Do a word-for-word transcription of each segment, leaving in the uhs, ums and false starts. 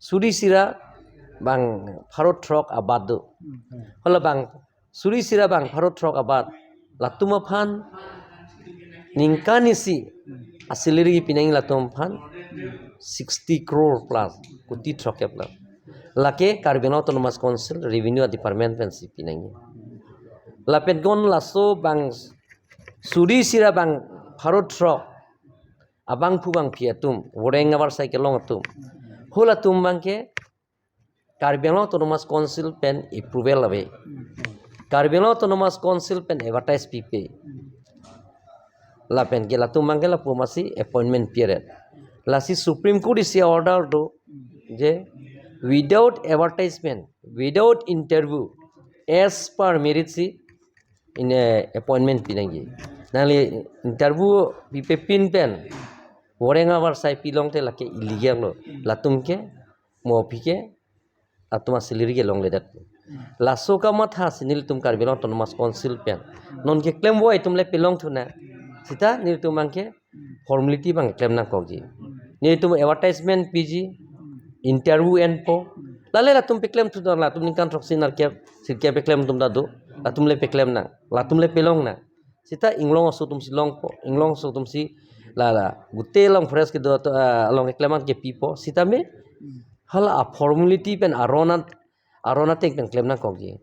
suri sira bang pharo throk abat do. Hala bang suri sira bang pharo throk abat, latum aphan ningkan isi asalary pinangji latum aphan sixty crore plus, koti throkkep la. Lake Karbi Anglong Autonomous Council Revenue Department pensi pinangji. Lapen kon laso bang suri sira bang pharo throk abangphu bangphi atum, voreng avarsai kelong atum, halatum abangke Karbi Anglong Autonomous Council pen approval ave. Karbi Anglong Autonomous Council pen advertise pipe. Lapen ke latum abangke lapu masi appointment piret. Lasi Supreme Court isi order do je without advertisement, without interview, as per merit si in a appointment pinangji. Nangli interview pipe pin pen voreng avarsai pilongte lake illegal lo. Latum ke mo aphi ke latum asalary ke longledet. Laso kamatha si nelitum Karbi Anglong Autonomous Council pen non keklem voi atum le pelongthu nang. Sita nelitum abangke formality abang klem nangkokji. Nelitum advertisement piji, interview enpo. Lale latum peklemthu nang, latum ningkan throksi nerkep sirkep peklem atum ta do. Latum le peklem nang, latum le pelong nang. Sita inglong aso atum si longpo, inglong aso atum si la la gute along forest kedo atum, ah, along keklem an kepipo. Sitame hala a formality pen aron at-, aron ateng pen klem nangkokji.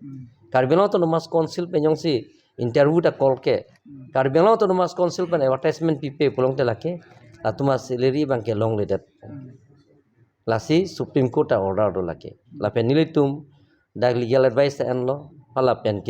Karbi Anglong Autonomous Council pen jongsi interview ta call ke, Karbi Anglong Autonomous Council pen advertisement pipe pulongte lake latum asalary abangke longledet. Lasi Supreme Court a order do lake. Lapen nelitum dak legal advice ta enlo, hala pen ke